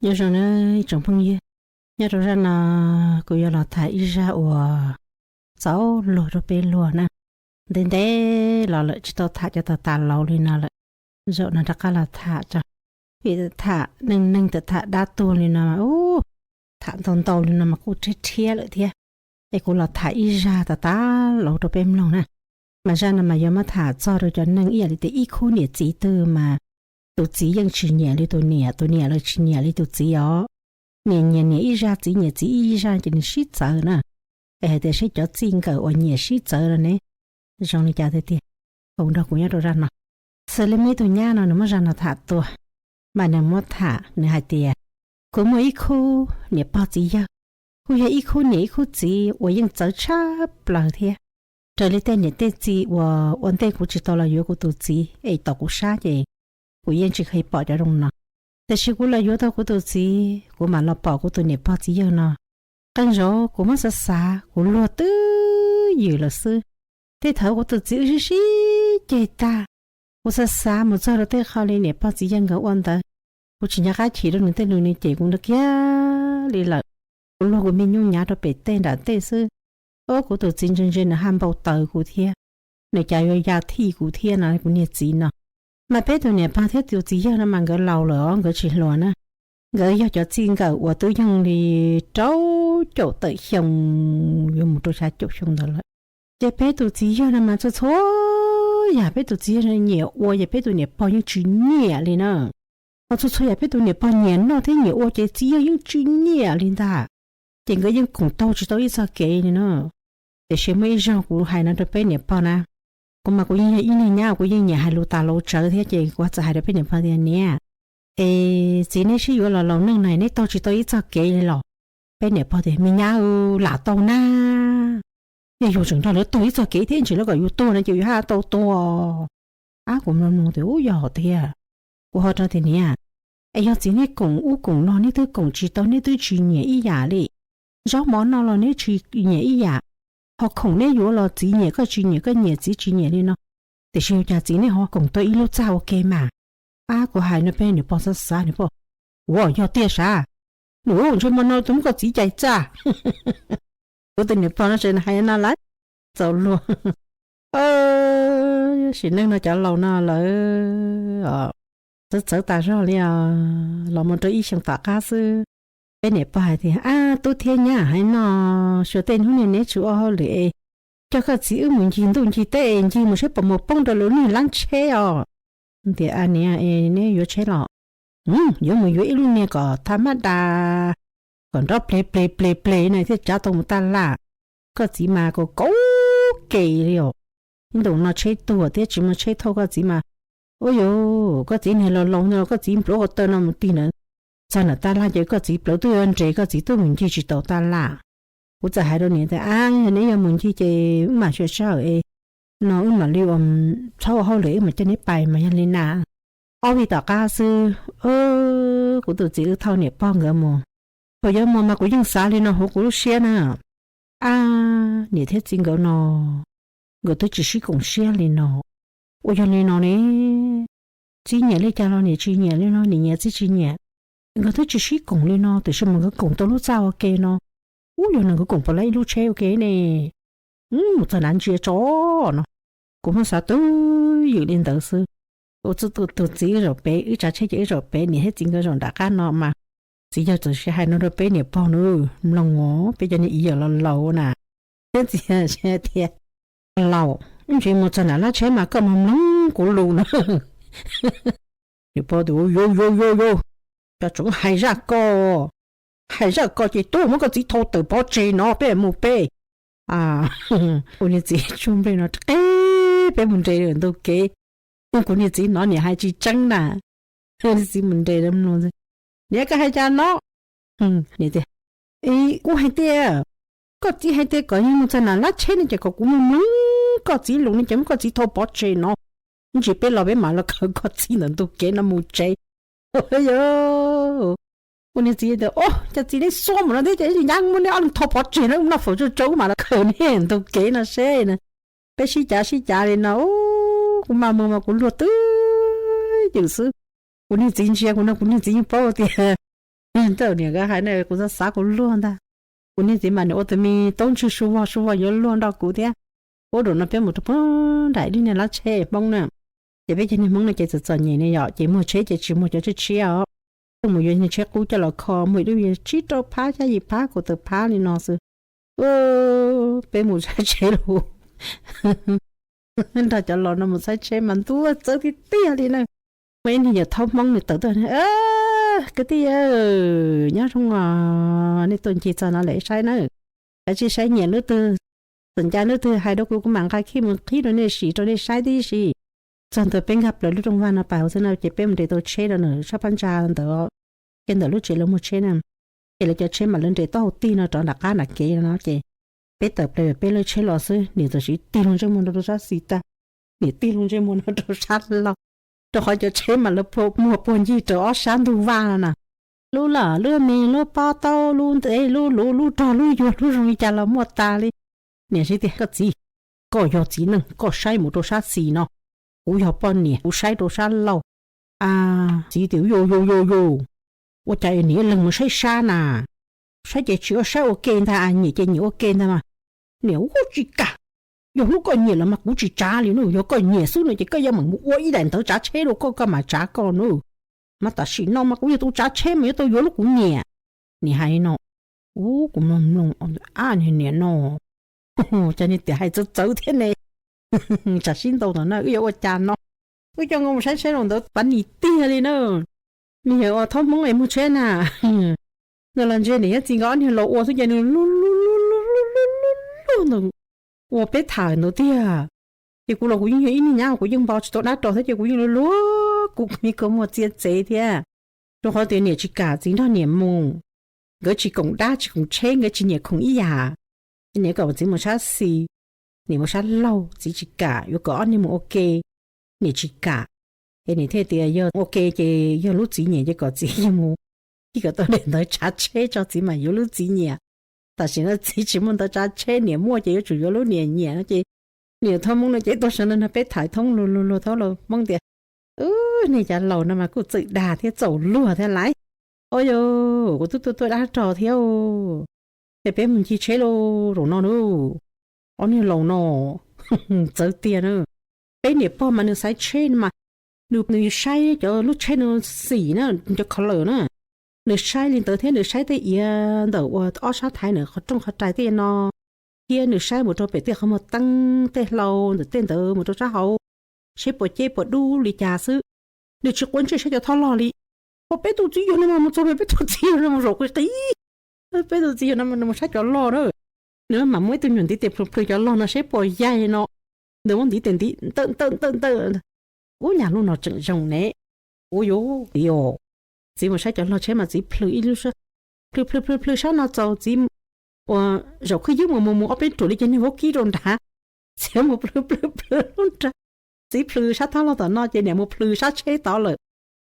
Nyob zoo nawb ib tsoom phooj ywg, nyob rau zaj no kuv yuav los tham ib zaj uas txaus luag rau peb luag na. Ntev ntev los lawm tsis tau tham cov tas tas laus li no lawm. Zaum no rov qab los tham tso, vim tham neej neeg tham dab tuag li no mas ub, tham ntau ntau li no mas kuj rhiab rhiab lawm thiab. Es kuv los tham ib zaj tas tas laus rau peb mloog na. Mas zaj no mas yuav muab tham txog rau cov neeg ib yam li tias ib khub niam txiv twg mas tus txiv yeej tsis nyiam li tus niam, tus niam los tsis nyiam li tus txiv os. Niam nyiam niam ib zaj, txiv nyiam txiv ib zaj ces nws sib txawv na. Es hais tias seb cov txij nkawm uas nyiam sib txawv no ne zoo li cas tiag tiag, koom nrog kuv nyob rau zaj no. Xws li muaj ib tug nyab no nws muab zaj no tham tuaj, mas nws muab tham nws hais tias, kuv muaj ib khub niam pog txiv yawg, kuj yog ib khub niam ib khub txiv uas yeej txawv tshaj plaws thiab. Raws li tej niam tej txiv uas ua ntej kuv tsis tau los yuav kuv tus txiv es tom kuv sab ces kuv yeej tsis kheev pom cov zoo no. Tiam sis kuv los yuav tau kuv tus txiv kuv mam los pom kuv tus niam pog txiv yawg no. Qee zaum kuv muab xav xav kuv luag twj ywm lawm xwb. Tej thaum kuv tus txiv wb sib sib ceg tag, kuv xav xav mus txog rau tej qho li niam pog txiv yawg nkawd ua ntawd, kuv tsis nco qab chim rau nws tej lus, nws cem kuv nrov kiag li lawm. Kuv luag kuv me nyuj nyav rau pem tej nram tej xwb. Ob, kuv tus txiv ntse ntse nws haj npau taws kuv thiab, nws cas yuav ya thij kuv thiab no kuv niag txiv no. Mas peb tus niam pog thiab tus txiv yawg no mas nkawd laus lawm os, nkawd tsis hluas na. Nkawd yog cov txij nkawm uas twb yoog li rau caum tawm xyoo yuav mus rau xya caum xyoo ntawd lawm. Ces peb tus txiv yawg no mas txhua txhua yam peb tus txiv yawg no nyiam ua ces peb tus niam pog yeej tsis nyiam li na. Ho txhua txhua yam peb tus niam pog nyiam noj thiab nyiam ua ces txiv yawg yeej tsis nyiam li ntag. Ces nkawd yeej koom taug tsis tau ib txoj kev li na. Tiam sis muaj ib zaug kuv hais no rau peb niam pog na, kuv mas kuv yeej yog ib niag nyab kuv yeej nyiam hais lus tas lus tsawv thiab ces kuv txawm hais rau peb niam pog tias, niam, es txiv neb sib yuav los laus neej na neb taug tsis tau ib txoj kev li los? Peb niam pog tias, me nyab, lam taug na, yog yus tseem nrog lawv taug ib txoj kev thiab ntsis lawv kom yus tuag no ces yus haj tau tuag. Ab, kuv mloog mloog tias, ub, yog thiab. Kuv ho rau tias, niam, es yog txiv neb koom ub koom no neb twb koom tsis tau, neb twb tsis nyiam ib yam li. Zaub mov noj los neb tsis nyiam ib yam, ho khoom neb yuav los txiv nyiam koj tsis nyiam, koj nyiam txiv tsis nyiam li no, tiam sis ua cas txiv neb ho koom tau ib lub txaj ua ke mas? Ab, kuv hais no peb niam pog xav xav, niam pog, ua yog tiag sav, nws ntshe hmo no tus muab koj txiv cais txaj. Kuv tus niam pog no tseem hais no lawm, txaus luag. Sim neej no cov laus no lawm txawv txawv tas zog li os. Los mus rau ib xyoos tom qab xwb, peb niam pog hais tias, ab, tub thiab nyab, hais no, xyuas tej hnub niag neb tsis ua hauj lwm es coj koj txiv wb mus ncig ntuj ncig teb es ncig mus saib puas mus poob rau lub niag lab tsheb os. Tias, niam, es neb yuav tsheb los? Yuav mus yuav ib lub niag kom thaj mab das, kom nrov ple ple ple ple na thiaj tsav tau mus taj laj. Koj txiv mas kaum kaum ke li os. Ib ntus no tsheb tuag thiab tsis muaj tsheb thauj koj txiv mas, ua yus, koj txiv niag laus laus no koj txiv npluav ko taw no mus tig ntawd, txog nram taj laj ces koj txiv plawv twb yuav nres, koj txiv twb mus ncig tsis tau taj laj. Kuv txawm hais rau niam tias, ab, yog neb yuav mus ncig ces wb mam xyuas sij hawm es no wb mam li ua, txhob ua hauj lwm wb mam coj neb pais mas yog li na. Ob vij tom qab xwb, kuv tus txiv wb thauj niam pog nkawd mus. Thaum yuav mus mas kuv yeej xav li no hauv kuv lub siab na, ab, niam thiab txiv nkawd no, nkawd twb tsis sib koom siab li no. Ua yog li no ne, txiv nyiam li cas los niam tsis nyiam li no, niam nyiam txiv tsis nyiam. Nkawd twb tsis sib koom li no tiam sis mas nkawd koom tau lub txaj ua ke no. Ub, yog no nkawd koom puas laib ib lub tsheb ua ke ne? Mus txog nrad ntsia tso no. Kuv muab xav twj ywm li ntawd xwb. Kuv tus txiv wb zaum pem, wb tsav tsheb ces wb zaum pem, niam thiab txiv nkawd zaum nram qab no mas. Txiv yawg txawm hais no rau peb niam pog na, mloog os, peb cov niag ib yawm laus laus na. Thiab txiv yawg tias, laus, ntsis mus txog nram lab tsheb mas koj mus mloog kuv lus na. Niam pog tias, yuav yuav yuav yuav, cov tseem hais zaj ko, hais zaj ko ces tuaj muab koj txiv thau tawm pov tseg no peb mus peb. Kuv niag txiv tsuag nplej no qe, peb mus nres ntug kev. Kuv niag txiv hnov niam hais tsis tseeb na, niag txiv mus nres mloog, niam, koj hais cas no? Niam tias, kuv hais tias, koj txiv hais tias kom yog mus txog nram lab tsheb no ces kom kuv mus mloog koj txiv lus no ces muab koj txiv thau pov tseg no. Ntsis peb los peb mam los khaws koj txiv ntawm ntug kev no mus tsev. Yog, kuv niag txiv tias, o, cas txiv neb xuab mus no thiab ces nyab muab neb ob leeg thau pov tseg no, noj fawm tsau tsau wb mam los khaws neb ntug kev no seb na. Peb sib cav sib cav li no, kuv mas mus mas kuv luag twj ywm xwb. Kuv niag txiv ntsia kuv no kuv niag txiv yeej paub tias Ntawm niam nkawd hais ne kuv xav xav kuv luag ntag. Kuv niag txiv mas nws ua tus me taub ntswg su vog su vog yuav luag nrog kuv thiab. Ua zaum no peb mus rau puag nram ib lub niag lab tsheb Hmoob na, ces peb cov niag Hmoob no ces txom txom nyem ne yom, ces muag tsheb ces tsis muag cov tshiab tshiab os. Tuaj mus yuav niag tsheb qub coj los kho muag ib lub yog tsib rau phab xya yim phab kaum tawm phab li no xwb. Peb mus saib tsheb los nrog cov laus no mus saib tsheb mas ntuj txawv tiag tiag li na. Muaj ib niag yawm thaub Hmoob nws tawm tuaj, kwv tij, nyob zoo os, nej tuaj ncig txog no lawm saib na, kav tsij saib nyiam lub twg, txawm ncaj lub twg hais rau kuv, kuv mam nqa khij mus qhib rau nej sim rau nej saib tib si. Txog ntua peb nkag plaws lub rooj vag no pas hauv xwb na ces peb mus nres tau tsheb rau nws sab phab ntsa ntawd, ces ntawm lub tsev lawv muag tsheb na. Ces lawv cov tsheb mas lawv nres taub hau tig no rov nram qab nram kev no ces peb tawm plaws peb lub tsheb los xwb, niam txawm tig loo ntsej muag no rau sab xis tag, niam tig loo ntsej muag no rau sab laug, rau qhov cov tsheb mas lawv muag puag ncig raws ob sab ntug vaj no na. Lub loj lub me, lub pob taub, lub ntev lub luv, lub rog lub yuag, lub zoo li cas los muaj tas li. Niam hais tias, koj txiv, koj yog txiv neej koj saib mus rau sab xis no, kuv yog poj niam kuv saib rau sab laug. Txiv tias, yus yus yus yus, ua cas niam leeg mus saib sab na, saib ces tsis ua saib ua ke ntag, nyiam ces nyiam ua ke ntag mas. Niam, ua tsis kam, yog hlub koj nyiam los mas kuv tsis tsav li nawb, yog koj nyiam xwb no ces koj yuav meem mus ua ib daim ntawv tsav tsheb rau koj, koj mam tsav koj nawb. Mas tam sim no mas kuv yog tus tsav tsheb mas yuav tau yuav lub kuv nyiam. Niam hais li no, ub kuv mloog mloog, ab niag niam no, cas niag tiam hais txawv txawv thiab ne. Tsam sib ntaus tom no wb yuav ua cas no, wb coj nkawd mus saib tsheb rau ntawd pab nim tiag li na. Niag yawg ua thaub Hmoob es muag tsheb na, nws los ntsia niam thiab txiv nkawd ob niag laus ua xwb ces nws luag luag luag luag luag luag ntawd ua peb tham ntawd tiag. Ces kuv los kuv yeej yog ib niag nyab kuv yeej npau tsis tau dab ros thiab ces kuv yeej luag luag kuv me kua muag txiav txev thiab. Rau qhov tias niam tsis kam txiv nrog niam mus, nkawd tsis koom dab tsis koom tsheb, nkawd tsis nyiam khoom ib yam. Ces niam kom txiv mus sab xis, niam mus sab laug, txiv tsis kam, yuav kom ob niag mus ua ke, niam tsis kam. Ces niam thiaj tias yog ua ke ces yog lub txiv nyiam ces kom txiv mus, ib kom tau daim ntawv tsav tsheb tso txiv mam yuav lub txiv nyiam. Tam sim no txiv tsis muaj ntawv tsav tsheb, niam muaj ces yuav tsum yuav lub niam nyiam no ces niam thaub Hmoob no ces tuaj sawv ntawm no peb tham thoob luag luag luag thaub laus Hmoob tias, ub, nej cov laus no mas kuj txawj dag thiab txaus luag thiab lauj. Ua yog kuv twb tuaj tuaj dab ros thiab. Ces peb mus ncig tsheb lauj zaum no na. Ob niag laus no txawv tiag na. Peb niam pog mas nws xaiv tsheb no mas, nws, nws saib cov lub tsheb no xim na, cov color na. Nws saib li ntawd thiab nws saib tej iav ntawm uas ob sab thaiv na, qhov rooj qhov rais tej no, thiab nws saib mus rau pem tej qhov muag teeb tej hlau ntawm tej ntawd mus rau sab hauv, seb puas ceb puas dub li cas xwb. Nws tsis quav ntsej saib cov thob log li. Ua peb tus txiv yawg no mas mus txog pem peb tus txiv yawg no mus zaum qis qis. Peb tus txiv yawg no mas nws mus saib cov log na. Nws mam muab ib tug nyuag ntiv tes plhws plhws cov log no seb puas yaig no. Nws muab ntiv tes ntiv ntawm ntawm ntawm ntawm. Ub, nyuag lub no tseem zoo ne. Ua yuav txiv os, txiv mus saib cov log tsheb mas txiv plhws ib lub, plhws plhws plhws plhws sab no txaus txiv uas zaum khwb ywb mus mus mus ob peb ruam li ces niag vaub kib rau nrad. Txiv mus plhws plhws plhws lub nrad. Txiv plhws sab thob log tom no ces niam mus plhws sab tsheb tod lawm.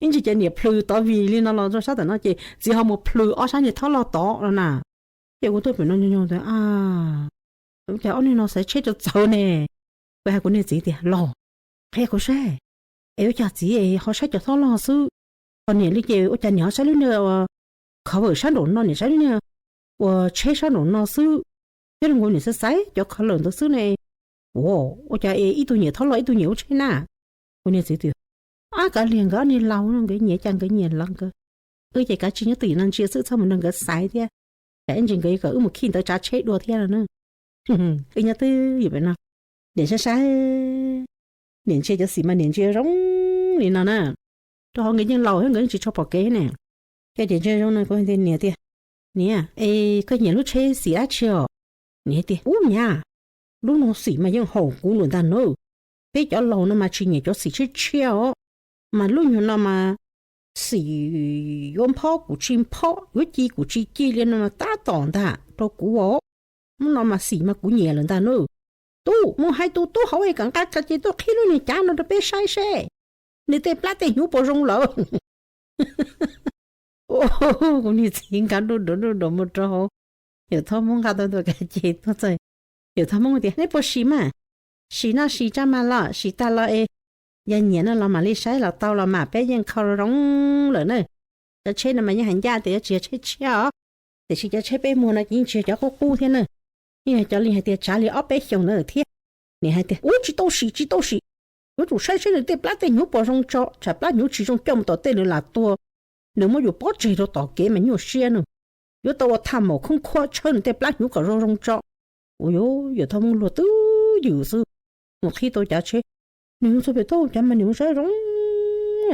Ib ntsis ces niam plhws tod vim li no los rau sab tom no ces txiv ho mus plhws ob sab niag thob log tod no na. Ces kuv tuaj pem no nyob nyob tias, cas ob niag no xaiv tsheb txawv txawv ne. Kuv hais kuv niag txiv tias, los qhia kuv saib, es ua cas txiv ho saib cov thob log xwb, ho niam li ces ua cas niam ho saib lub niag cover sab nraum no, niam saib lub niag uas tsheb sab nraum no xwb, thiab zoo nkaus niam xaiv xaiv cov color ntawd xwb ne. Ua, ua cas es ib tug nyiam thob log ib tug nyiam lub tsheb na. Kuv niag txiv tias, ab, kav liam, nkawd ob niag laus no nkawd nyiam cas nkawd nyiam lawv nkawd. Wb ces kav tsij nyob twj ywm no ntsia xwb, txhob mus nrog nkawd xaiv thiab, tsam ib ntsis nkawd yuav kom wb mus khij ntawv tsav tsheb dua thiab no na. Wb nyob twj ywm pem no, niam saib saib, niam ntsia cov xim mas niam ntsia zoo li no na, rau qhov nkawd yeej laus thiab nkawd yeej tsis tshua pom kev ne. Ces niam ntsia zoo no kuv hais tias, niam tias, niam, es koj nyiam lub tsheb xim dab tsi os? Niam tias, ub, niam, lub no xim mas yeej haum kuv lawm ntag na. Peb cov laus no mas tsis nyiam cov xim tshiab tshiab os, mas lub nyuag no mas xim yuav nphob kuv tsis nphob, yuav ci kuv tsis ci li no mas tab tom ntag rau kuv os. Lub no mas xim mas kuv nyiam lawm ntag na. Tub, mus hais tus tub hauv es kom nqa qhov ces tuaj qhib lub niag cav no rau peb saib seb nws tej plab tej hnyuv puas zoo lawm. Kuv niag txiv nkag duj duav duj duav mus rau hauv, yawm thob Hmoob nqa tau tus kav ces tuaj txog, yawm thob Hmoob tias, neb puas sim mas? Sim no sim tso mas los, sim tag los es yog nyiam no los mam li saib los tau los mas, peb yeej kho zoo lawm na. Cov tsheb no mas yeej hais ncaj tias yuav tsis yog tsheb tshiab os, tiam sis cov tsheb peb muag no ces yeej tsis yog cov qub qub thiab na, yeej yog cov li hais tias tsav li ob peb xyoos ntawd thiab. Niam hais tias, Ub, tsis tau sim, tsis tau sim, yuav tsum saib saib nws tej plab tej hnyuv puas zoo tso, tsam plab hnyuv tsis zoo coj mus tom tej nws lam tuag, nws muab yus pob tseg rau tom kev mas nyuaj siab no. Yuav tau ua tham maum khoob khuab tshawb nws tej plab hnyuv kom zoo zoo tso. Ua, yawm thaj Hmoob luag twb ywm xwb, mus qhib tau cov tsheb, nws mus txog pem toj cov mas nws mus saib zoo,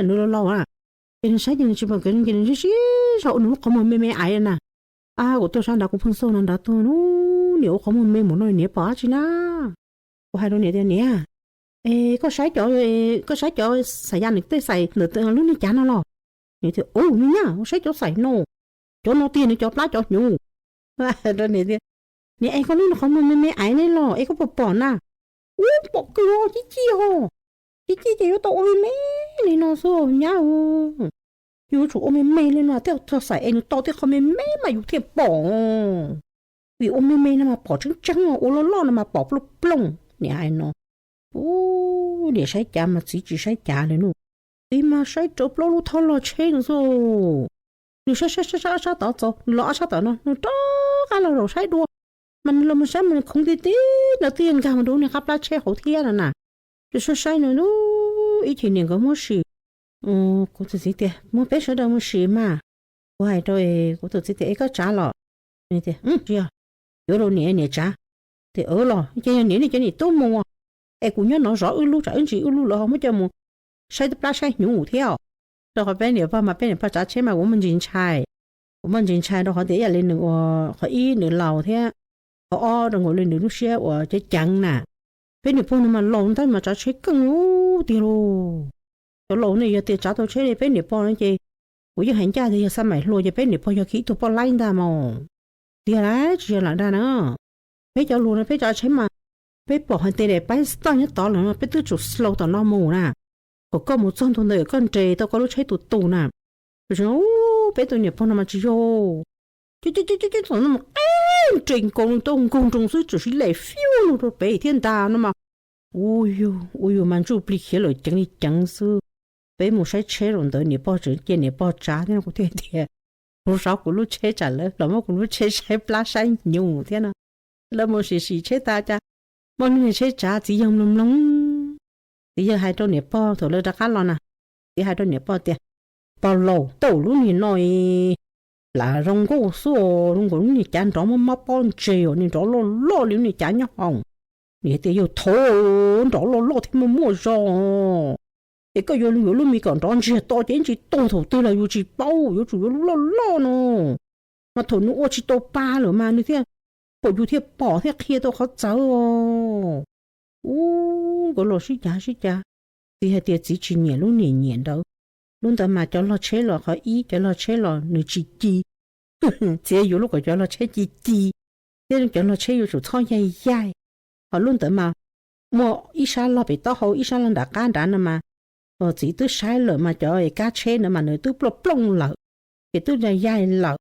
nws laus laus na, ces nws saib ces nws tsis pom kev ces nws sib sib zog ua nws lub qhov muag me me aiv na. Ab, kuv tuaj sab nrad kuv pheej xauj no nrad tuaj, niam ua qhov muag me mus no niam pom dab tsi na? Kuv hais rau niam tias, Niam, es koj saib cov, koj saib cov xais yas nws tej xais ntawm lub niag cav no los? Niam tias, Ub, me nyab, saib cov xais no, cov no tiag nws cov plab cov hnyuv. Rau niam tias, Niam, es koj lub qhov muag me me aiv ne los es koj puas pom na? Ub, pom kawg, cib cib ho, cib cib ces yuav tau ua me me li no xwb nyab. Yuav tsum ua me me li no, tej txog xais es nws to tej qhov me me mas yus thiaj pom. Vim ua me me no mas pom tseeb tseeb, ua loj loj no mas pom plooj plooj, niam hais no. Ub, niam saib cav mas txiv tsis saib cav li no. Txiv mas saib rau plaub lub thaj log tsheb no xwb. Nws saib saib saib ob sab tod txaus, nws los ob sab tom no, nws rov qab los zaum saib dua, mas nws los mus saib mas nws khoov ti ti no twb nkag mus rau niag qab plab tsheb hauv thiab no na. Tsis saib saib no, ib chim niam nkawd muab sim. Kuv tus txiv tias, Muab peb sawv daws mus sim mas. Kuv hais rau kuv tus txiv tias, Es koj tsav los? Tias, Tsis yog, yuav rau niam, niam tsav. Tias, Los ces yog niam nej cov niam tub mus, es kuv nyob no zov wb lub, tsam wb ntsis wb lub lawv ho muab coj mus saib plab saib hnyuv thiab. Rau qhov peb niam pog mas peb niam pog tsav tsheb mas kuv muaj ntsis ntshai, kuv muaj ntsis ntshai rau qhov tias ib yam li nws ua qhov ib nws laus thiab, qhov ob rau nkaus li nws lub siab uas ceev ceev na. Peb niam pog no mas laus ntawd mas tsav tsheb keej tiag lauj. Cov laus ne yog tias tsav tau tsheb li peb niam pog no ces kuv yeej hais ncaj tias yog xaj maim hluas ces peb niam pog yog kiv ib tug poj laib ntag mas. Tiag las, tsis yog lam dag na. Peb cov hluas no peb tsav tsheb mas peb pom hais tias daim paib toj nyob tod lawm no peb twb tsum slow tom no mus na, kom koj mus txog ntu ntawd koj nres tau koj lub tsheb tus tus na. Peb tus niam pog no mas tsis yog, coj coj coj coj tom no mus qe nres nkaus li tau nkaug nroos xwb txawm sis lem fiu lug rau pem thiab ntag no mas. Ua yus, ua yus mas ntsuj plig khiav lawm ceev li ceev xwb. Peb mus saib tsheb zaum ntawd niam pog tseem cia niam pog tsav thiab no kuv thiaj tias, Kuv zov kuv lub tsheb tsam lawv los muab kuv lub tsheb saib plab saib hnyuv thiab no. Lawv mus sim sim tsheb tas cas muaj lub niag tsheb tsav txiv yawg mloog mloog. Txiv yawg hais rau niam pog thaum lawv rov qab los na, txiv hais rau niam pog tias, Pog laus, tau lub niag no lam zoo nkauj xwb os, zoo nkaus lub niag cav nrov mob mob pob ntseg os, niag nrov loj loj li lub niag cav nyob hoom. Niam tias, Yawg thaum nrov loj loj thiab muaj muaj zog, es koj yuav yuav lub me kom nrov ntsiag to ces ib ntsis tuag thaum twg los yus tsis paub, yuav tsum yuav lub loj loj no, mas thaum nws ua tsis tau pa lawm mas nws thiaj pom, yus thiaj pom thiaj qhia tau qhov txawv os. Ub, nkawd los sib cav sib cav, txiv hais tias txiv tsis nyiam lub niag nyiam ntawd. Lub ntawd mas cov log tsheb los qhov ib, cov log tsheb los nws tsis ci. Txiv yuav lub kom cov log tsheb ci ci, thiab cov log tsheb yuav tsum txhob yaig yaig. Ho lub ntawd mas muaj ib sab log pem taub hau ib sab log nram qab nrad no mas, txiv twb saib lawm mas cov kab tsheb ntawd mas nws twb plooj plooj lawm, ces twb yaig yaig lawm,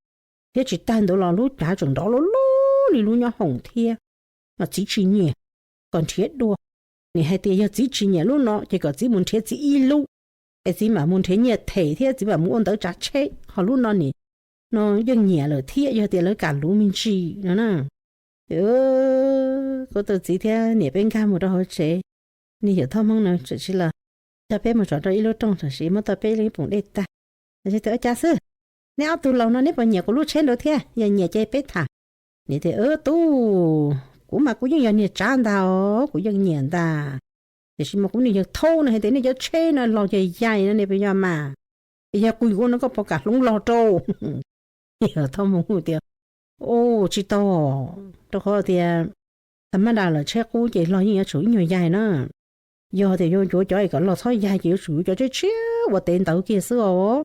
thiab tsis tag ntawd los lub cav tseem nrov loj loj li lub nyob hoom thiab, mas txiv tsis nyiam, kom nrhiav dua. Nim hais tias yog txiv tsis nyiam lub no ces kom txiv mus nrhiav txiv ib lub, es txiv mam mus nrhiav nyiaj them thiab txiv mam mus ua ntawv tsav tsheb, ho lub no nim no yeej nyiam lawm thiab yog tias lawv kam luv me ntsis no na. Kuv tus txiv thiab niam peb nkag mus rau hauv tsev, niag yawm thaj Hmoob no tseem tsis los, coj peb mus tsom rau ib lub rooj tam sim muab tau peb ib poom dej tag. Tias, Ua cas xwb, neb ob tug laus no neb puas nyiam kuv lub tsheb ntawd thiab? Yog nyiam ces peb tham. Niam tias, Tub, kuv mas kuv yeej yog niag tsav ntag os, kuv yeej nyiam ntag. Tiam sis mas kuv niag yawg thaub no hais tias nej cov tsheb no los yaig yaig no ne puas yog mas? Es yog kuv yuav no koj puas kam hloov los rau? Yawm thaj Hmoob tias, Ub, tsis tau, rau qhov tias tag mab dam lawm tsheb qub ces los yeej yuav tsum ib nyuag yaig na. Yog tias yuav yuav cov es kom los txhob yaig ces yuav tsum yuav cov tshiab tshiab ua tev ntawd kiag xwb os.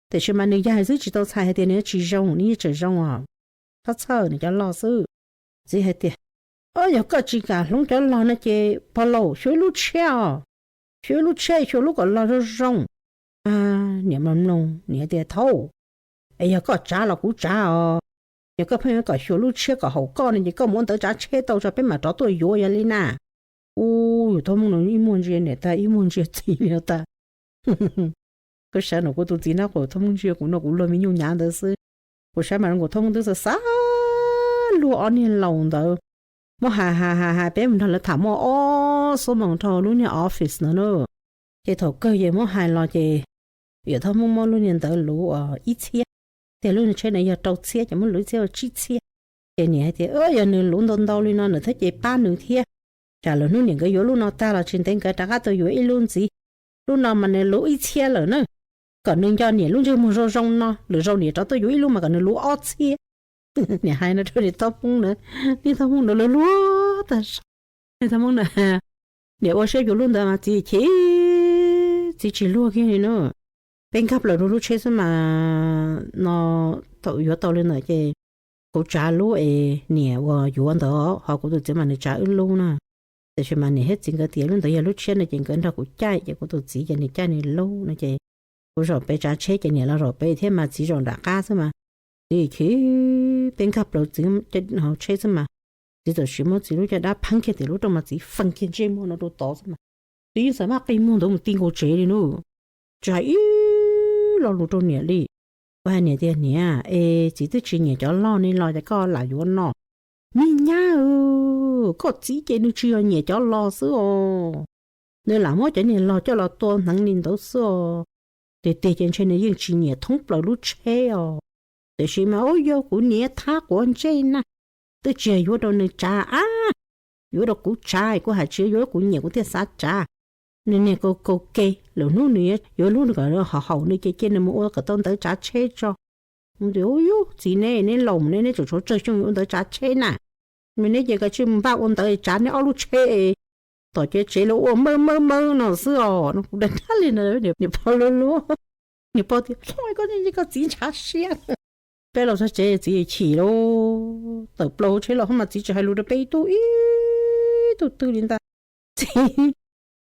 Tiam sis mas nws yaig xwb tsis tau txhais hais tias nws yuav tsis zoo, nws yeej tseem zoo os. Txhob txhawj nws cov log xwb. Txiv hais tias, Yog koj tsis kam hloov cov log no ces pog laus xyuas ib lub tshiab os, xyuas ib lub tshiab, xyuas lub kom log zoo zoo. Niam mloog mloog, niam tias, Thaub, es yog koj tsav los kuv tsav os. Yog koj pheej yuav kom xyuas lub tshiab kom haum koj no ces koj mus ua ntawv tsav tsheb tau tso peb mam rov tuaj yuav yog li na. Ub, yawm thaj Hmoob no ib muag ntsia niam tag ib muag ntsia txiv li no tag. Kuv sawv no kuv tus txiv nab qus Thoob Hmoob ntsia kuv no kuv luag me nyuj nyav ntawd xwb. Kuv saib mas kuv Thoob Hmoob twb xav xav luag ob niag laus ntawd. Muab hais hais hais hais peb mus nrog lawv tham muaj ob xuab moos rau lub niag office no na. Ces thaum kawg ces muab hais los ces yawm Thoob Hmoob muab lub niag ntawd luv ua ib txhiab, tias lub niag tsheb no yog rau txhiab ces muab luv ib txhiab ua tsib txhiab. Ces niam hais tias yog nws luv ntau ntau li no nws thiaj ces pab nws thiab. Tsam lwm hnub niam nkawd yuav lub no tag los tsis ntev nkawd rov qab tuaj yuav ib lub ntxiv. Lub no mas nws luv ib txhiab lawm na, kom nws nco niam lub ntsej muag zoo zoo no lwm zaus niam rov tuaj yuav ib lub mas kom nws luv ob txhiab. Niam hais no rau niam Thoob Hmoob na, niam Thoob Hmoob na luag luag tag zog. Niam Thoob Hmoob na, niam ua siab yuav lub ntawd mas txiv chim, txiv tsis luag kiag li na. Peb nkag plaws rau lub tsheb xwb mas no, thaum yuav tau li ntawd ces kuv tsav lub es niam uas yuav ntawd ho kuv tus txiv mas nws tsav wb lub na. Tiam sis mas niam thiab txiv nkawd tias lub ntawd yog lub tshiab no ces nkawd nrog kuv caij ces kuv tus txiv ces nws caij nws lub no ces kuv zaum pem tsav tsheb ces niam los zaum pem thiab mas txiv zaum nram qab xwb mas. Txiv chim, peb nkag plaws txiv hauv tsheb xwb mas txiv txawm sim muab txiv lub caj dab pheeb kiag tim lub rooj mas txiv feej kiag ntsej muag no rau tod xwb mas. Txiv yeej xav maj qi muag ntawd mus ti nkaus tsev li na. Tsis hais ib lo lus rau niam li. Kuv hais niam tias niam es txiv twb tsis nyiam cov log ni los ces koj lam yuav no. Me nyab, koj txiv ces nws tsis yog nyiam cov log xwb os, nws lam muab cov niag log coj los tua hneev li ntawd xwb os. Tiag tiag ces ntshe nws yeej tsis nyiam thoob plaws lub tsheb os. Tiam sis mas ub yog kuv niam thab quav ntsej na, twb tsis yog yuav rau nws tsav a, yuav rau kuv tsav kuv hais tsis yuav, kuv nyiam kuv thiaj xav tsav. Nws niag kaus kaus ke, lwm hnub nws yuav lub kom haum haum nws ces cia nws mus ua kom tau ntawv tsav tsheb tso. Tias ub yug txiv neb, neb laus neb, neb tseem tshuav tsawg xyoo ua ntawv tsav tsheb na. Neb ces kav tsij mus npaj ua ntawv tsav neb ob lub tsheb, tom cev tsev los ua mawb mawb mawb no xwb os no. Kuv dag dag li no, niam pog luag luag, niam pog tias koj txiv ntshav siab. Peb los txog tsev txiv chim lauj, tawm plaws hauv tsheb los mas txiv tsis hais lus rau peb ib tug ib tug twg li ntag. Txiv,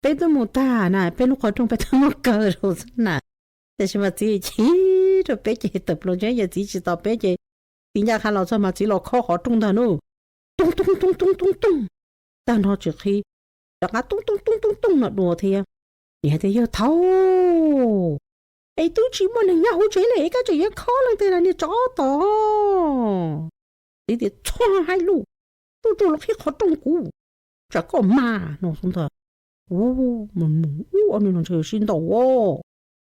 peb twb mus tag na, peb lub qhov rooj peb twb muab kaw rau xwb na. Tiam sis mas txiv chim rau peb ces tawm plaws tsev, yog txiv tsis tos peb ces txiv ncaj qha los txog mas txiv los khob qhov rooj ntag na. Tooj tooj tooj tooj tooj tooj, tag nrho tsis qhib, rov qab tooj tooj tooj tooj tooj no dua thiab. Niam hais tias yawg thaub, es twb tsis muaj neeg nyob hauv tsev li es koj tseem yuav khob leej twg na niag tsov tom. Txiv tias txhob hais lus, tuaj tuaj los qhib qhov rooj kuv, tsam koj mas no xwb ntag. Ub, mus mus ub, ob niag no ntshe yuav sib ntaus os.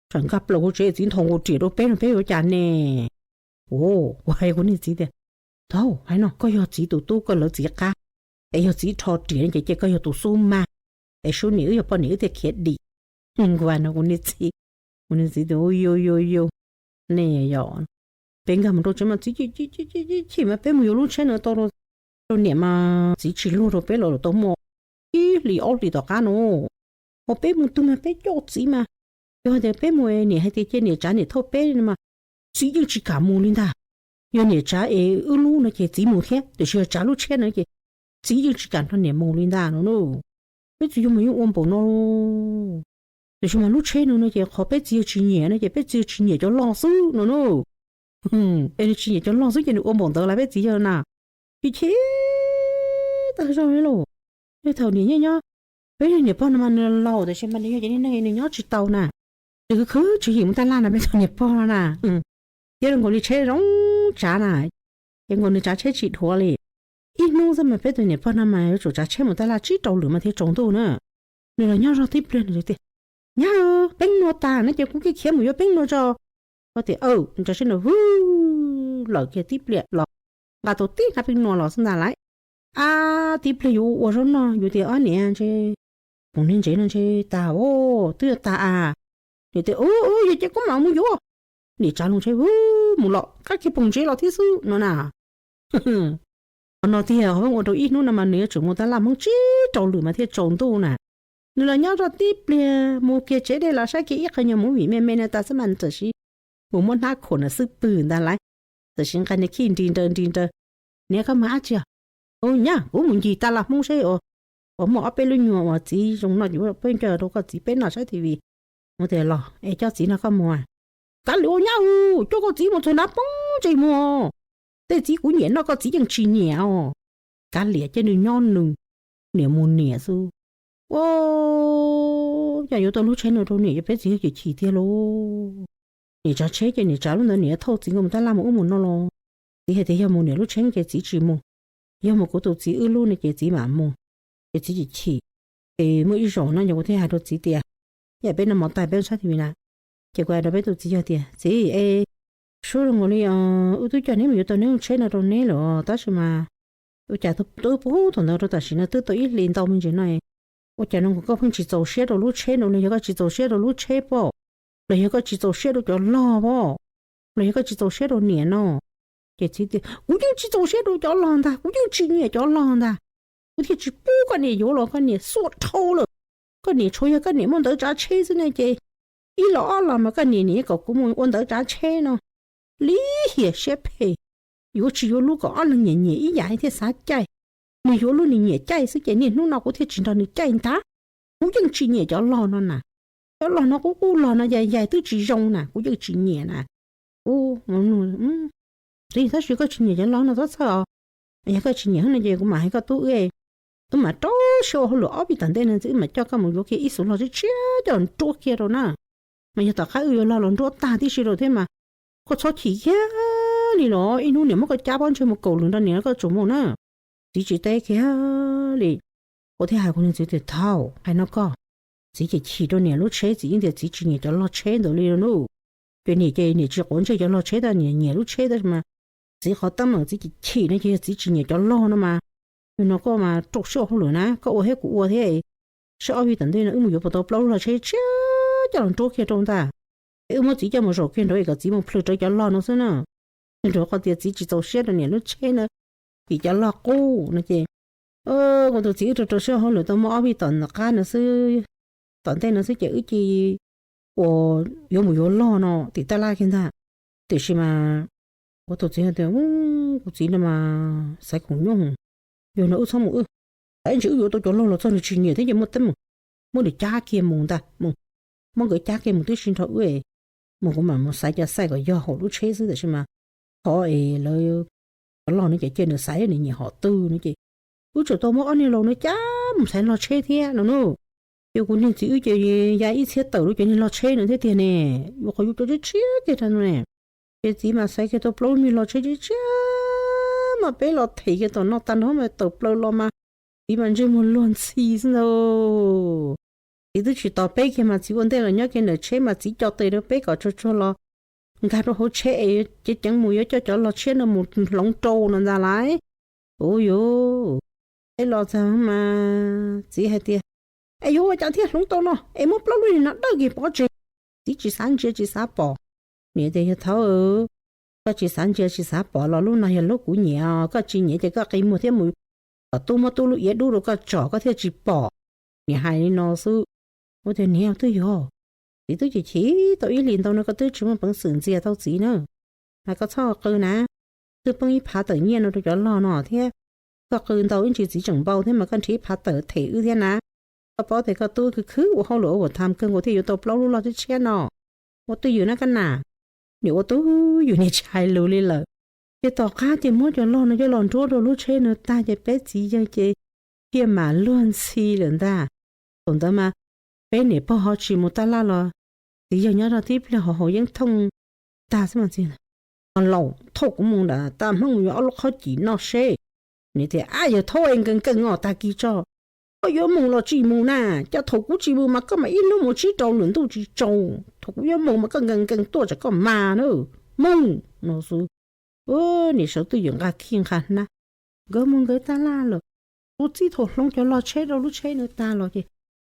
Tsam nkag plaws hauv tsev txiv nthos nkaus riam rau peb no peb yuav cas ne? Ub, kuv hais kuv niag txiv tias thaub, hais no koj yog txiv tus tub koj lawv txiv qab, es yog txiv rho riam no ces cia koj yog tus xub mag, es sub niam wb yog poj niam wb thiaj khiav dim. Nkuas no kuv niag txiv, kuv niag txiv tias ub yus yus yus, nej yog, peb nkag mus rau tsev mas txiv chim mas peb mus yuav lub tsheb no tau rau niam mas txiv tsis luag rau peb los tau muaj ib hlis ob hlis tom qab no. Ho peb mus twg mas peb coj txiv mas, yog hais tias peb mus niam hais tias cia niam tsav niam thauj peb no mas txiv yeej tsis kam mus li ntag. Yog niam tsav es wb lub no ces txiv mus thiab, tiam sis yog tsav lub tsheb no ces txiv yeej tsis kam nrog niam mus li ntag no na. Peb txiv yog mas yeej ua npaum no, tiam sis mas lub tsheb no no ces qhov peb txiv yog tsis nyiam no ces peb txiv yog tsis nyiam cov log xwb no na. Es nws tsis nyiam cov log xwb ces nws ua npaum ntawd los peb txiv yog na. Chim chim tag zog li lauj. Yog thaum niam nyob nyob, peb niam pog no mas nws laus tiam sis mas nws yog cov niag neeg nws nyob tsis tau na. Nws khwv khwv tswv yim mus taj laj na peb thaum niam pog no na. Thiab nkaus li tsheb zoo tsav na, ces nkaus nws tsav tsheb tsis dhuav li. Ib hnub xwb mas peb tus niam pog no mas yuav tsum tsav tsheb mus taj laj tsib rau lwm mas thiaj tsaus ntuj na. Nws los nyob zog tib pliag nws tias, nyab, peeb nua tag no ces kuv kiag khiav mus yuav peeb nua tso. Kuv tias, aws, tsav tsheb no vwm lawm kiag tib pliag los nqa tau tib hnab peeb nua los xwb ntag lauj. Ab, tib pliag yuav ua zaub noj yus tias, ob niam, ntshe poom niag ntsev no ntshe tag os, twb yuav tag a. Niam tias, u u, yog ces koj mam mus yuav. Niam tsav loo tsheb vwm mus los qab kiag poom ntsev los thiab xwb no na. Qhov no tiag ho ua rau ib hnub no mas nws yuav tsum mus taj laj Hmoob tsib rau lwm mas thiaj tsaus ntuj na. Nws los nyob zoj tib pliag mus kiag tsev dej los saib kiag ib qho nyuag movie me me no tas xwb mas tam sim mus muab hnab khuam nws xwb pwg ntag lauj. Tam sim nqa niag khij nris nraws nris nraws. Niam, koj mus dab tsi? Ub, nyab, kuv mus ncig taj laj Hmoob seb uas muaj ob peb lub nyuag uas txiv zoo noj yuav peb coj rau koj txiv peb noj saib T V. Mus tias los es coj txiv nrog koj mus. Kav liam ua nyab, coj koj txiv mus txog nrad poob ntsej muag, tej txiv kuv nyiam noj koj txiv yeej tsis nyiam os. Kav liam, cia nws nyob nws, niam mus niam xwb. Ua, Yog yuav tau lub tsheb no rau niam ces peb txiv yog chim chim tiag lauj. Niam tsav tsheb ces niam tsav lub ntawd niam thauj txiv nkawd mus tab laj mus ub mus no los, txiv hais tias yog mus niam lub tsheb ces txiv tsis mus, yog mus kuv tus txiv wb lub no ces txiv mam mus. Ces txiv chim chim. Ces muaj ib zaug no yog kuv thiaj hais rau txiv tias, yam peb noj mov tag peb sab TV na, ces kuv hais rau peb tus txiv yawg tias, txiv e, suab zoo nkaus li wb twb coj neb mus yuav tau neb lub tsheb no rau neb lawm tab sis mas ua cas twb puag thaum ntawd rau tam sim no twb tau ib hlis ntau me ntsis no, ua cas no koj pheej tsis txaus siab rau lub tsheb no, los yog koj tsis txaus siab rau lub tsheb pob, los yog koj tsis txaus siab rau cov log pob, los yog koj tsis txaus siab rau niam no? Ces txiv tias kuv yeej tsis txaus siab rau cov log ntag, kuv yeej tsis nyiam cov log ntag, kuv thiaj tsis pub koj niam yuav los koj niam xuav dhau lawm. Koj niam tshuav yog koj niam muaj ntawv tsav tsheb xwb ne ces ib los ob los mas koj niam niam kom kuv mus ua ntawv tsav tsheb no, lim hiam siab phem. Yuav tsis yuav lub kom ob leeg nyiam nyiam ib yam thiaj xav caij, nws yuav lub nws nyiam caij xwb ces niaj hnub no kuv thiaj tsis nrog nws caij ntag. Kuv yeej tsis nyiam cov log no na, cov log no qub qub log no yaig yaig twb tsis zoo na, kuv yeej tsis nyiam na. Kuv, txiv, tab sis koj tsis nyiam cov log no txhob txhawj os, yog koj tsis nyiam no ces kuv mam hais koj tub wb, tub mam rau siab ua hauj lwm ob peb tom ntej no txiv wb mam coj koj mus yuav kiag ib xuv log tshiab tshiab coj los nruab kiag rau na. Mas yog tom qab wb yuav log los nruab tag tib si rau thiab mas koj txhob chim kiag li los ib hnub niam muab koj cab pob ntseg mus kaum lwm nrog niam koj tsuas mus na. Txiv tsis teb kiag li. Kuv thiaj hais kuv niag txiv tias thaum hais no koj, txiv ces chim rau niam lub tsheb, txiv yeej tias txiv tsis nyiam cov log tsheb ntawd li no. Ces niam ces niam tsis quav ntsej cov log tsheb tab niam nyiam lub tsheb tab sis mas txiv qhov teeb meem txiv ces chim no ces yog txiv tsis nyiam cov log no mas. Yog no koj mas rau siab ua hauj lwm na, koj ua thiab kuv ua thiab, saib ob peb tom ntej no wb mus yuav puas tau plaub lub log tsheb tshiab coj los nruab kiag rau ntag. Es wb muab txiv coj mus zaum kiag nraud es kom txiv mus plhws rawv cov log no xwb na. Nrog qhov tias txiv tsis txaus siab rau niam lub tsheb na, vim cov log qub no ces kuv tus txiv wb rau rau siab ua hauj lwm tau muaj ob peb tom tom qab no xwb, tom ntej no xwb ces wb cia li ua, yuav mus yuav log no tim tab laj kiag ntag. Tiam sis mas kuv tus txiv tias, kuv txiv no mas xaiv khoom nyob, yog no wb txhob mus wb, ib ntsis wb yuav tau cov log los txog nws tsis nyiam thiab ces muab teeb meem, muab nws cab kiag mus ntag, mus, muab nkawd cab kiag mus tib si nrog wb, mus kuv mam mus xaiv cov xaij kom yog haum lub tsheb xwb tiam sis mas qhov es lawv cov log no ces cia nws xaiv nws nyiam hom twg no ces wb tseem tau muab ob niag laus no cab mus xaiv log tsheb thiab no na. Ces kuv niag txiv wb ces ya ib txhiab tawm rau cov niag log tsheb no thiab tiag ne, yuav qhov yuav cov tshiab tshiab kiag rau no ne. Ces txiv mas xaiv kiag tau plaub niag log tsheb tshiab tshiab mas peb los them kiag tom no tag nrho mas tawm plaws los mas txiv mas ntsej muag luag ntxhi xwb ntag. Txiv twb tsis tos peb kiag mas txiv ua ntej los nyob kiag ntawm tsheb mas txiv co tes rau peb kom tsuag tsuag los nkag rau hauv tsheb es ceev ceev mus yuav coj cov log tsheb no mus hloov rau no ntag lauj. Ua yuav, peb los txog mas txiv hais tias, es yuav ua cas thiaj hloov tau no es muab plaub lub niag no dawj kiag pov tseg. Txiv tsis xav ntsia tsis xav pom. Niam tias, yog thaum koj tsis xav ntsia tsis xav pom los lub no yog lub kuv nyiam, koj tsis nyiam ces koj qi muag thiab mus kom tub muab tub lub iav dub rau koj tsom koj thiaj tsis pom. Niam hais li no xwb. Kuv tias, niam twb yog, txiv twb chim chim tau ib hlis ntau no koj twb tsis muaj peev xwm ntxias tau txiv na, mas koj txhob qw na. Twb poob ib phav tawm nyiaj no rau cov log no thiab, koj qw ntau ib ntsis txiv tseem npau thiab mas koj nrhiav ib phav tawm them wb thiab na. Koj paub tias koj tub khwv khwv ua hauj lwm ua tham kawg nkaus thiaj yuav tau plaub lub log tshiab tshiab no. Ua twj ywm na koj na. Niam ua twj ywm niam tsis hais lus li lawm. Ces tom qab ces muab cov log no coj los nruab rau lub tsheb no tag ces peb txiv yawg ces thiaj mam luag ntxhi lawm ntag. Thaum ntawd mas peb niam pog ho tsis mus taj laj los txiv yawg nyob rau tib pliag ho haus yeeb thooj tag xwb mas txiv, laus, thaum kuv mus nram Taj Hmoob mus yuav ob lub qhob cim noj seb. Niam tias, ab, yawg thaub es nkees nkees os, tag kis tso. Koj yuav mus los tsis mus na, cas thaum kuv tsis mus mas koj mam ib hnub mus tsib rau lwm ntuj tsis tsaus, thaum kuv yuav mus mas koj nkees nkees tuaj tsam koj mas na, mus no xwb. Niam sawv twj ywm nqa khij nqa hnab, nkawd mus nkawd taj laj lawm. Kuv txij thaum hloov cov log tsheb rau lub tsheb no tag los ces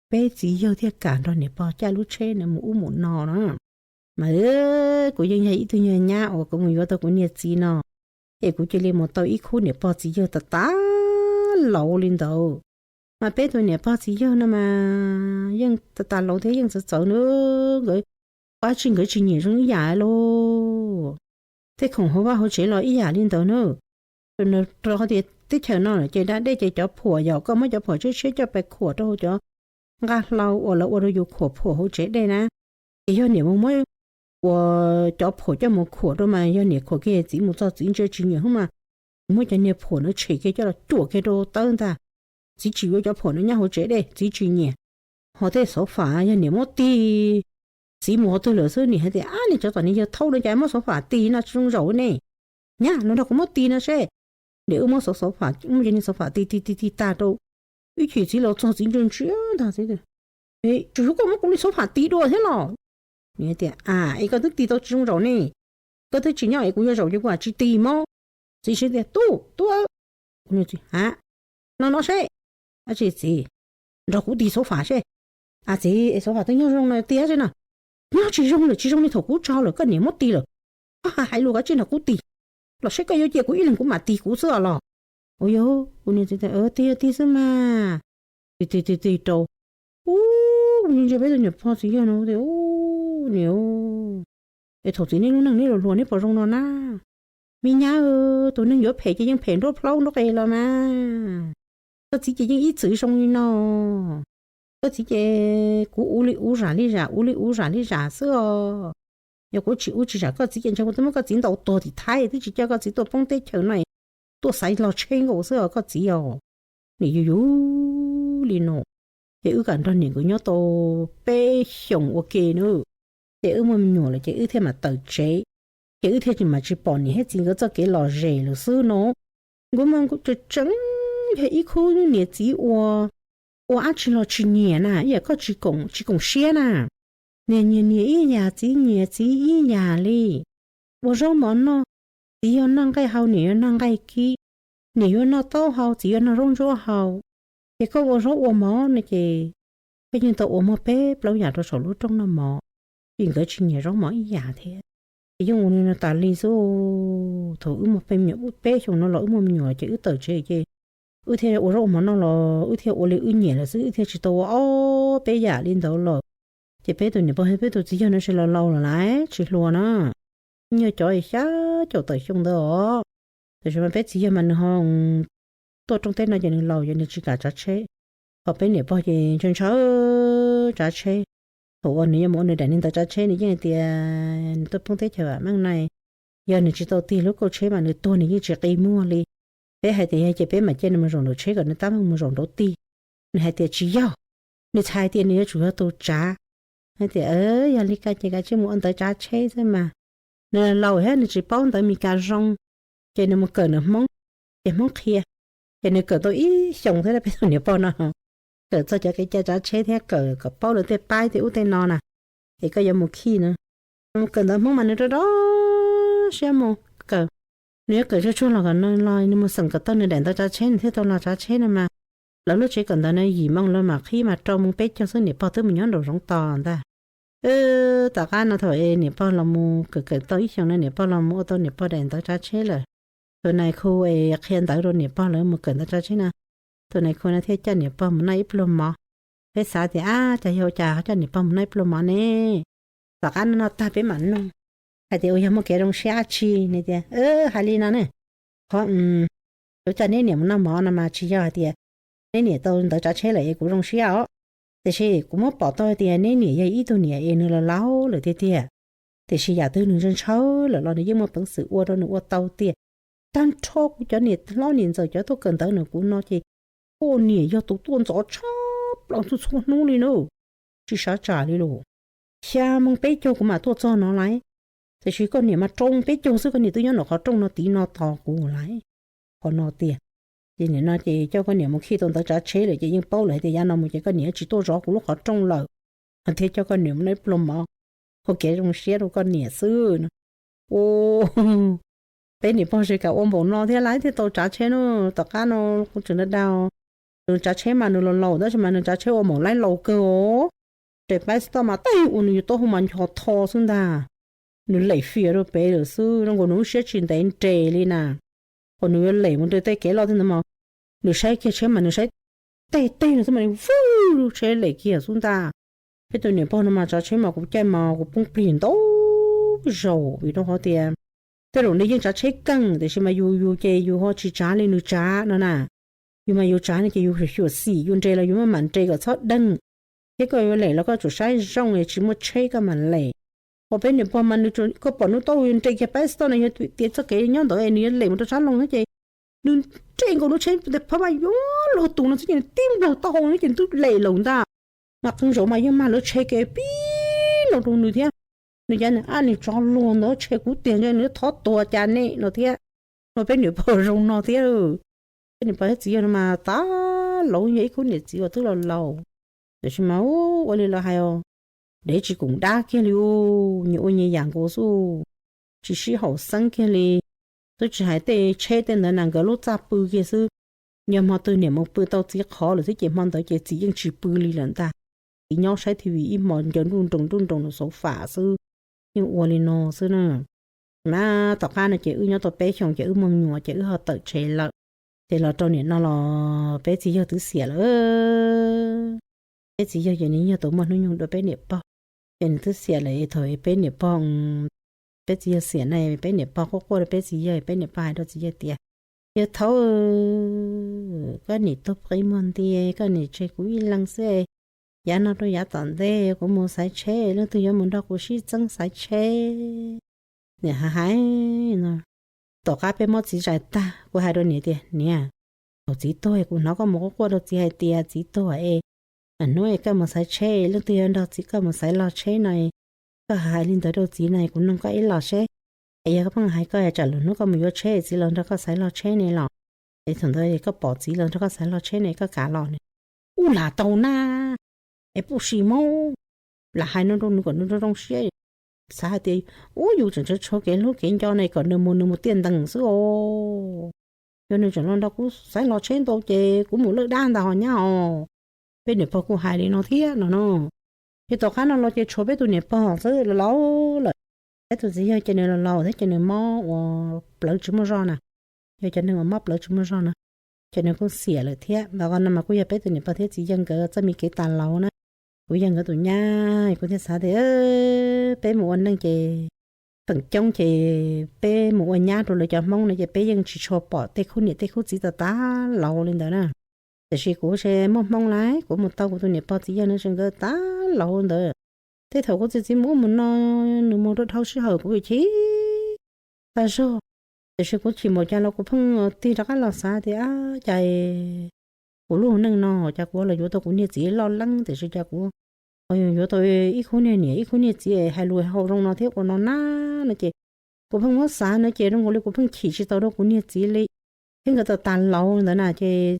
peb txiv yawg thiaj kam nrog niam pog caij lub tsheb no mus ub mus no na. Mas kuv yeej yog ib tug nyuag nyab uas kuv mus yuav tau kuv niag txiv no, es kuv cia li mus tau ib khub niam pog txiv yawg tas tas laus li ntawd. Mas peb tus niam pog txiv yawg no mas yeej tas tas laus thiab yeej txawv txawv na, nkawd ua dab tsi nkawd tsis nyiam zoo ib yam lauj. Tej khoom hauv vaj hauv tsev los ib yam li ntawd na. Rau qhov tias teb chaws no ces da dej ces cov phuam yom, koj muab cov phuam tshiab tshiab coj pais khuam rau hauv cov nqaj hlau uas lawv ua rau yus khuam phuam hauv tsev dej na. Ces yog niam mus muab ua cov phuam coj mus khuam rau mas yog niam khuam kiag txiv mus txog txiv ntsia tsis nyiam hub mas muab cov niag phuam no tshem kiag coj los cuam kiag rau tawb ntag. Txiv tsis yuav cov phuam no nyob hauv tsev dej, txiv tsis nyiam. ho tej xov fam yog niam muab tig, txiv mus qhov twg lawm xwb, niam hais tias, Ab, niag tsov tom niag yawg thaub no cas muab xov fam tig no tsis zoo zaum ne. Nyab, los nrog kuv muab tig no seb. Niam wb muab xov, xov fam, muab cov niag xov fam tig tig tig tig tag rau, ib chim txiv los txog txiv ntsia ntsia ntag, txiv tias, Tsuas yog koj muab kuv li xov fam tig dua thiab los? Niam tias, Ab, es koj twb tig tau tsis zoo zaum ne, koj twb tsis nyob es kuv yuav zaum ces kuv mam tsis tig mog. Txiv sib tias, Tub, tub, kuv niam txiv, Ha, no no seb. Ab, tsis txiv, nrog kuv tig xov fam seb. Ab txiv, es xov fam twb nyob zoo no tig seb no. Nyob tsis zoo lawm, tsis zoo li thaum kuv tso lawm, koj niam muab tig lawm. Koj hais lus koj tsis nrog kuv tig, los seb koj yuav cia kuv ib leeg kuv mam tig kuv xwb os los? Ua yog, kuv niam txiv tias, Tig tig xwb mas. Tig tig tig tig rau, ub, kuv ntsia peb tus niam pog txiv yawg no tias, Ub, niam, es thaum txiv nej lub neej neb los hluas neb puas zoo no na? Me nyab, tus neeg yuav phem ces yeej phem nruab plaub nruab qe los mas. Koj txiv ces yeej ib txwm zoo li no. Koj txiv ces kuv ua li ub zam li zam, ua li ub zam li zam xwb os. Yog kuv tsis ua tsis zam koj txiv ces ntshe kuv twb muab koj txiv ntaus tuag tim Thaib, twb tsis coj koj txiv tuaj poob teb chaws no, tuaj xaiv los tsheb nkaus xwb os koj txiv os. Niam yus yus li no, ces wb kam nrog niam nkawd nyob tau peb xyoos ua ke na. Ces wb muaj me nyuam lawm ces wb thiaj mam tawm tsev, ces wb thiaj tsis mam tsis pom niam thiab txiv nkawd txoj kev lom zem lawm xwb no. Nkawd mas tseem tseem yog ib khub niam txiv ua, ua dab tsi los tsis nyiam na, ib yam koj tsis koom siab na. Niam nyiam niam ib yam, txiv nyiam txiv ib yam li. Ua zaub mov noj, txiv yuav noj nqaij hau, niam yuav noj nqaij kib. Niam yuav noj taub hau, txiv yuav noj zaub ntsuab hau. Ces koj ua zaub ua mov no ces koj yeej tau ua muag peb plaub yam rau saum lub rooj noj mov, vim nkawd tsis nyiam zaub mov ib yam thiab. Ces yeej ua li no tas li xwb. Thaum wb muaj peb me nyuam, peb xyoos no los wb muaj me nyuam ces wb tawm tsev ces wb thiaj ua zaub ua mov noj los wb thiaj ua li wb nyiam lawm xwb, wb thiaj tsis tau ua ob peb yam li ntawd lawm. Ces peb tus niam pog thiab peb tus txiv yawg no ces laus laus lawm laiv tsis hluas na, nyuag cov xya caum tawm xyoo ntawd os. Tiam sis mas peb txiv yawg mas nws ho tuaj rooj teb no ces nws laus ces nws tsis kam tsav tsheb. Ho peb niam pog ces ntshaw ntshaw tsav tsheb. Thaum uas nws yuav mus ua nws daim niag ntawv tsav tsheb nws yeej hais tias nws tuaj poob teb chaws vam meej na, yog nws tsis tau tig lub kauj tsheb mas nws tuag nws yeej tsis qi muag li. Peb hais tias yog ces peb mam cia nws mus zaum nraum tsheb kom nws tab meeg mus zaum nraum tig. Nws hais tias tsis yog, nws txhais tias nws yuav tsum yog tus tsav. Hais tias yog li ko ces kav tsij mus ua ntawv tsav tsheb xwb mas. Nws laus thiab nws tsis paub ntawv Mes Kas zoo, ces nws mus kawm ntawv Hmoob, ces Hmoob qhia, ces nws kawm tau ib xyoos thiab peb tus niam pog no, kawm txog cov kev cai tsav tsheb thiab kawm kom paub lawv tej paib tej ub tej no na, es koj yuav mus khij na. Mus kawm ntawv Hmoob mas nws rau rau siab mus kawm. Nws yuav kawm tsuag tsuag los kom nws los nws mus xeem kom tau nws daim ntawv tsav tsheb nws thiaj tau los tsav tsheb no mas. Lawv lub tsev kawm ntawv no yim moo lawv mam qhib mas rau moo peb caug xwb niam pog twb mus nyob nraum zoov tos ntag. Tom qab no thaum es niam pog los mus kawm kawm tau ib xyoos no niam pog los mus ua tau niam pog daim ntawv tsav tsheb lawm. Tus nais khu es qhia ntawv rau niam pog lawv mus kawm ntawv tsav tsheb na, tus nais khu no thiaj coj niam pog mus noj ib pluag mov. Peb xav tias ab cas yog ua cas ho coj niam pog mus noj ib pluag mov ne. Tom qab no no tag peb mam nug hais tias uas yog muaj kev zoo siab dab tsi ne tias hais li no ne. Qhov kuv coj neb niam mus noj mov no mas tsis yog hais tias neb niam tau ntawv tsav tsheb lawm es kuv zoo siab os. Tiam sis kuv muab pom tau hais tias neb niam yog ib tug niam es nws laus laus lawm tiag tiag. Tiam sis yam twg nws ntshaw ntshaw lawm los nws yeej muaj peev xwm ua rau nws ua tau tiag. Tag nrho kuv cov niam hlob niam ntxawm cov tuaj kawm ntawv nws kuv no ces koj niam yog tus tuaj ntxov tshaj plaws txhua txhua hnub li na. Tsis xav tsam li lawm. Xya moo peb caug kuv mam tuaj txog no laiv. Tiam sis koj niam mas rau peb caug xwb koj niam twb nyob nram qhov rooj no tiv no tos kuv laiv. Qhov no tiag. Ces nim no ces coj koj niam mus khij tau ntawv tsav tsheb lawm ces yeej paub lawm hais tias yav no mus ces koj niam tsis tuaj zov kuv lub qhov rooj lawm. Thiaj coj koj niam mus noj ib pluag mov, ua kev zoo siab rau koj niam xwb no. Peb niam pog tsis kam ua npaum no thiab laiv thiaj tau tsav tsheb no. Tom qab no kuv tseem da da, nws tsav tsheb mas nws laus laus tab sis mas nws tsav tsheb ua maum laib laus kawg os. Nres paib xwb toj mas tej ua nws yus taub hau mas ncho tho xwb ntag. Nws lem fias rau pem lawm xwb, zoo nkaus nws lub siab tsis ntev nres li na. Thaum nws yuav lem mus rau tej kev loj tej ntawd mas nws saib kiag tsheb mas nws saib tej teg no xwb mas nws vwj lub tsheb lem kiag xwb ntag. Peb tus niam pog no mas tsav tsheb mas kuv caij mas kuv poob plig ntau zaus vim rau qhov tias tej zaum nws yeej tsav tsheb keej tiam sis mas yus yus ces yus ho tsis tsav li nws tsav no na. Yus mas yus tsav no ces yus xyuam xim yus nres los yus maj mam nres kom txhob deeg, thiab koj yuav lem los koj tsum saib zoo es tsis muaj tsheb koj mam lem. Ho peb niam pog mas nws, koj pom nws taub hau nres kiag paib xwb toj no yog tias txoj kev nyob ntawd es nws yuav lem mus rau sab loog no ces nws nres nkaus lub tsheb tes phab mas yuav luag tus no xwb ces nws tib nplaug taub hau no ces nws twb lem lawm ntag. Mas qee zaum mas yeej mag lawv tshe kev pib no rau nws thiab. Nws cas nws ab nws tso luag ntawd tshe kuv tiag ntshe nws thov tuag cas ne no thiab. Mas peb niam pog zoo no thiab. Peb niam pog thiab txiv yawg no mas tas laus yog ib khub niam txiv uas twb laus laus, tiam sis mas ua li lawv hais os, dev tsis koom dab kiag li, nyias ua nyias yam nkaus xwb, tsis sib haum xeeb kiag li. Twb tsis hais tej tsheb tej ntawd na, nkawd lub txaj pw kiag xwb. Yog hmo twg niam mus pw tau txiv qhov lawm xwb ces hmo ntawd ces txiv yeej tsis pw li lawm ntag. Txiv nyob saib T V ib hmos ncaws nruj nroos nruj nroos nws xauv fam xwb, yeej ua li no xwb na. Mas tom qab no ces wb nyob tau peb xyoos ces wb muaj me nyuam ces wb ho tawm tshev lawm. Ces los rau nim no los peb txiv yawg twb xiam lawm. Peb txiv yawg ces nws yog tus muaj hnub nyoog dua peb niam pog, ces nws twb xiam lawm. Thaum peb niam pog, peb txiv yawg xiam na, peb niam pog quaj quaj rau peb txiv yawg, peb niam pog hais rau txiv yawg tias, Yawg thaub, koj nim tuag qi muag nti, koj nim tseg kuv ib leeg xwb. Yav no rau yav tom ntej kuv mus xaiv tsheb, leej twg yuav mus nrog kuv sib txeeb xaiv tsheb? Niam hais hais no. Tom qab peb muab txiv zais tag, kuv hais rau niam tias, Niam, thaum txiv tuag kuv hnov koj mus quaj quaj rau txiv hais tias txiv tuag es hnub es koj mus xaiv tsheb, leej twg yuav nrog txiv koj mus xaiv log tsheb no, koj hais li ntawd rau txiv no, kuv noog koj ib los seb, es yog koj pheej hais koj tsam lwm hnub koj mus yuav tsheb txiv los nrog koj xaiv log tsheb ne los, es thaum ntawd koj pom txiv los nrog koj xaiv log tsheb ne koj kav los ne? Ub, lam tau na, es puj si mob, lam hais no rau nws kom nws zoo zoo siab, xav hais tias, ub, yus tseem tshuav kev hlub kev nco ne, kom nws mus nws mus tiaj ntees xwb os. Yog nws tseem los nrog kuv xaiv log tsheb ntau ces kuv mus lawj dab ntag ho nyab os. Peb niam pog kuj hais li no thiab no no. Ces tom qab no los ces tshuav peb tus niam pog xwb, laus laus lawm. Peb tus txiv yawg ces nws laus laus thiab ces nws mob uas plawv tsis muaj zog na. Yog cov neeg uas mob plawv tsis muaj zog na, ces nws kuj xiam lawm thiab. Mas qhov no mas kuj yog peb tus niam pog thiab txiv yawg nkawd txoj me kev tas laus na. Kuv yawg nkawd tus nyab kuv thiaj xav tias peb mus ua neej ces feem coob ces peb mus ua nyab rau lawv cov Hmoob no ces peb yeej tsis tshua pom tej khub niam tej khub txiv tas tas laus li ntawd na. Tiam sis kuv tsis muaj Hmoob lawm, kuv mus tau kuv tus niam pog txiv yawg no ces nkawd tas laus ntawd. Tej thaum kuv txiv txiv mus ub mus no, nws mus rau dhau sij hawm kuv chim tas zog. Tiam sis kuv chim npaum cas los kuv pheej tig rov qab los xav tias cas kuv lub neej no cas kuv los yuav tau kuv niag txiv loj leeb, tiam sis cas kuv yuav tau ib khub niag niam ib khub niag txiv hais lus haum zoo no thiab ua no na no ces kuv pheej muab xav no ces zoo nkaus li kuv pheej chim tsis tau rau kuv niag txiv li. Thiab nkawd tas tas laus ntawd na ces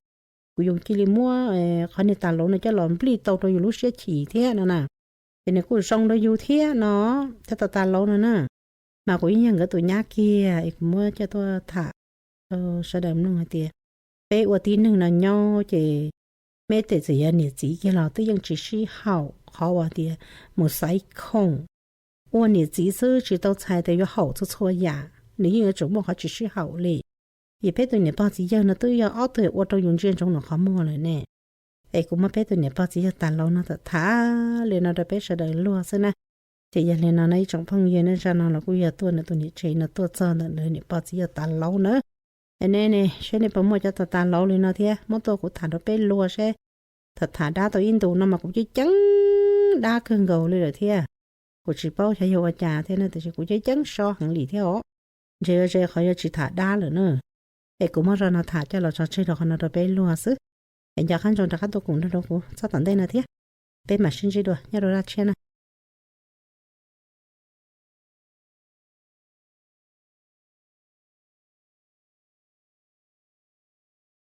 kuv yuav cia li muab qhov niag tas laus no coj los nplij tau rau yus lub siab chim thiab no na. Ces nws kuj zoo rau yus thiab no, thiab tas tas laus no na. Mas kuv yeej yog nkawd tus nyab kiag es kuv muab coj tuaj tham rau sawv daws mloog hais tias peb ua tib neeg no nyob ces meb tej txawm yog niam txiv kiag los twb yeej tsis sib haum qhov uas tias mus xaiv khoom. Ua niam txiv xwb tsis tau txhais tias yuav haum txhua txhua yam, nws yeej yuav tsum muaj qhov tsis sib haum li. Vim peb tus niam pog txiv yawg no twb yog ob tug ua rau yus ntsia ntsoov nws qhov muag lawm ne. Es kuv muab peb tus niam pog txiv yawg tas laus no tham tham li no rau peb sawv daws luag xwb na. Ces yog li no na ib tsoom phooj ywg na, zaj no los kuj yog tuaj ntawm tus niam tsev no tuaj txog ntawm nws niam pog txiv yawg tas laus na. Es nej ne, seb nej puas muaj cov tas tas laus li no thiab muab tuaj kuv tham rau peb luag seb. Tham tham dab tau ib ntus no mas kuv ceeb ceeb dab kawg nkaus li lawm thiab. Kuv tsis paub xyov yog ua cas thiab na, tiam sis kuv ceeb ceeb so heev li thiab os. Ntshe yuav ze qhov yuav tsis tham dab lawm na. Es kuv muab zaj no tham coj los tso tseg rau qhov no rau peb luag xwb. Es nco qab ntsoov rov qab tuaj koom nrog rau kuv txoj tom ntej no thiab. Peb mam sib ntsib dua nyob rau zaj tshiab na.